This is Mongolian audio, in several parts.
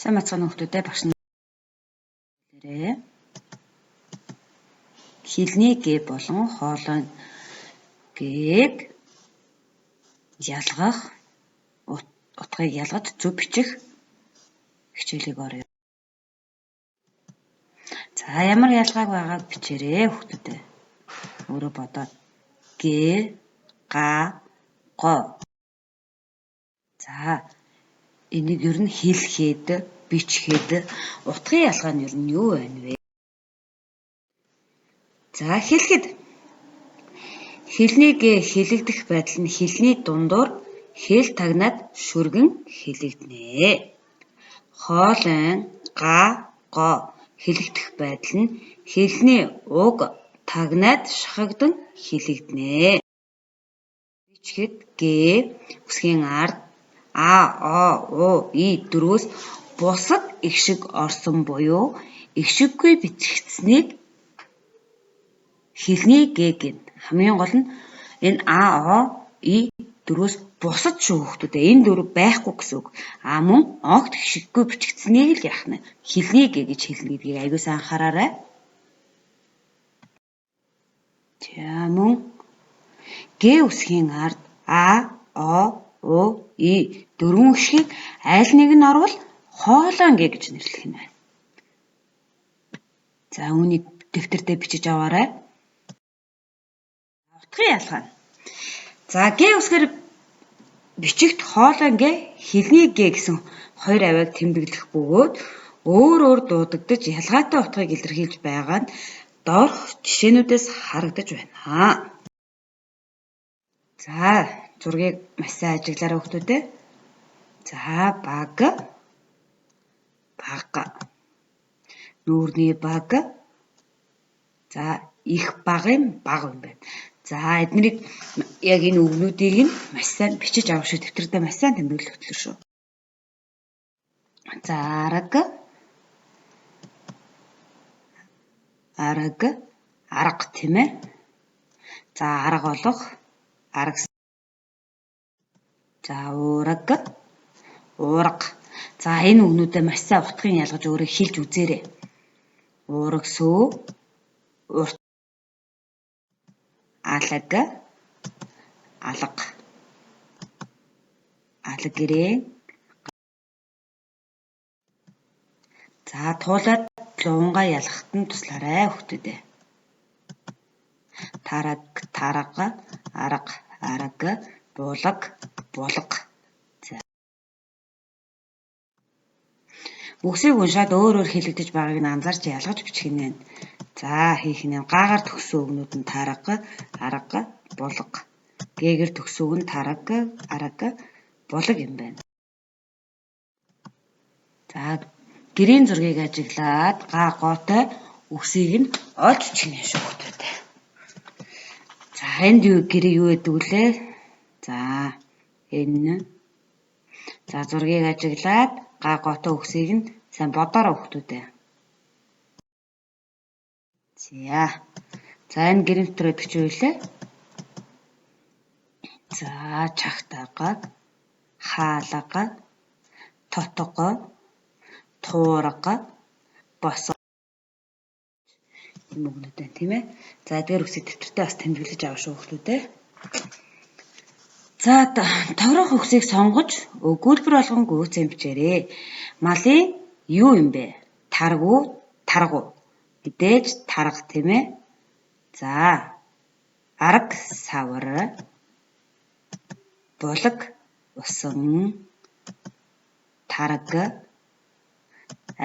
Сайн бацгаана хүмүүстээ, багш нэрээ. Хэлний гэ болон хоолойн гэ-г ялгах, утгыг ялгаж зөв бичих хичээлийг оръё. За, ямар ялгааг байгааг бичээрэй хүмүүстээ. Өөрөө бодоод г, га, го. За, энийг ер нь хэлэхэд, бичихэд утгын ялгаа нь ер нь юу байна вэ? За, хэлэхэд хэлний гэ хэлэгдэх байдал нь хэлний дундуур хэл тагнаад шүргэн хэлэгдэнэ. Хоолойн га, го хэлэгдэх байдал нь хэлний уг тагнаад шахагдан хэлэгдэнэ. Бичихэд гэ үсгийн ард А, О, У, И дөрвөөс бусад эгшиг орсон буюу эгшиггүй бичигдсэнийг хэлний гэ гэнэ. Хамгийн гол нь энэ А, О, И дөрвөөс бусад шүү хүүхдүүдээ. Энэ дөрв байхгүй гэсэн үг. А мөн огт эгшиггүй бичигдсэнийг л яах нь хэлний гэ гэж хэлнэ гэдгийг аягүй сайн анхаараарай. За, мөн гэ үсгийн ард А, О, У, И дөрвөн эгшгийг аль нэг нь орвол хоолойн гэ гэж нэрлэх нь байна. За, үүнийг дэвтэр дээр бичиж аваарай. Утгын ялгаа. За, гэ үсгээр бичигт хоолойн гэ, хэлний гэ гэсэн хоёр авиаг тэмдэглэх бөгөөд өөр өөр дуудагдаж ялгаатай утгыг илэрхийлж байгаа нь доорх жишээнүүдээс харагдаж байна. За, зургийг маш сайн ажиглаарай хүүхдүүдээ. За, баг, бага, нүүрний баг, за, их багын баг юм байна. За, эднийг яг энэ үгнүүдийг нь маш сайн бичиж авах шүү. Дэвтэрдээ маш сайн тэмдэглэх хөтлөө шүү. За, араг, араг, арга тийм ээ. За, арга олох, арга. За, уураг, уурга. За, энэ үгнүүдээ маш сайн утгыг ялгаж өөрөө хэлж үзээрэй. Уураг сөө, урт, алаг, алга, алаг гэрээ. За, туулаад луунгаа ялгахад нь туслаарай хүүхдүүдээ. Тараг, тарга, арга, арга, булаг, булга. За. Үгсийг уншаад өөр өөр хэлэгдэж байгааг нь анзаарч ялгаж бичих нь байна. За, хийх нь гаагаар төгссөн үгнүүд нь тарга, арга, булга. Г-гэр төгссөн үг нь тараг, арга, булаг юм байна. За, гэрийн зургийг ажиглаад га готой үгсийг нь олж бичих нь шүү хүүхдүүдээ. За, энд юу гэрээ юу гэдэг вүлээ? За, энэ. За, зургийг ажиглаад га готой үгсийг нь сайн бодоорой хүүхдүүдээ. За. За, энэ гэрийн дотор гэдэг чи юу вэ? За, чагтаага, хаалга, тотго, туурга, босго юм үгнүүд байна тийм ээ. За, эдгээр үгсийг дэвтэртээ бас тэмдэглэж авах шүү хүүхдүүдээ. За, товрох үгсийг сонгож өгүүлбэр болгон гүйцэн бичээрэй. Малын юу юм бэ? Таргуу, таргуу. Мэдээж тарга тийм ээ. За, арга савар, булаг усан, тараг,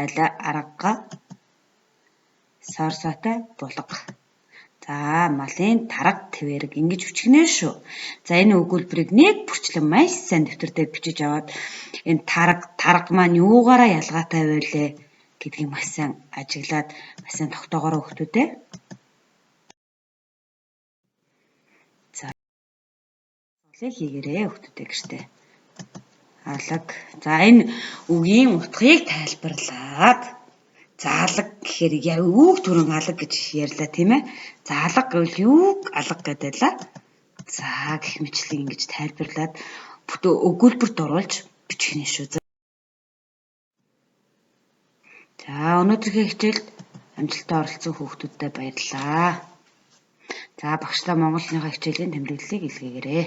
аль арга, сорсоотой булга. За, малын тарга твэрэг ингэж өчгөнэ шүү. За, энэ өгүүлбэрийг нэг бүрчлэн маш сайн дэвтэр дээр бичиж аваад энэ тарга, тарга маань юугаараа ялгаатай вэ гэдгийг маш сайн ажиглаад маш сайн тогтоогоорой хүүхдүүдээ. За, хийгээрэй хүүхдүүдээ гэртээ. Алаг. За, энэ үгийн утгыг тайлбарлаад. За, алаг гэхээр юуг түрүүн алаг гэж ярьлаа тийм ээ. За, алга гэвэл юуг алга гэдээлээ. За, гэх мэтлэг ингэж тайлбарлаад бүтэн өгүүлбэрт оруулж бичих нэ шүү. За, өнөөдрийнхөө хичээлд амжилттай оролцсон хүүхдүүдэд баярлалаа. За, багшдаа монголынхаа хичээлийн тэмдэглэлийг илгээгээрэй.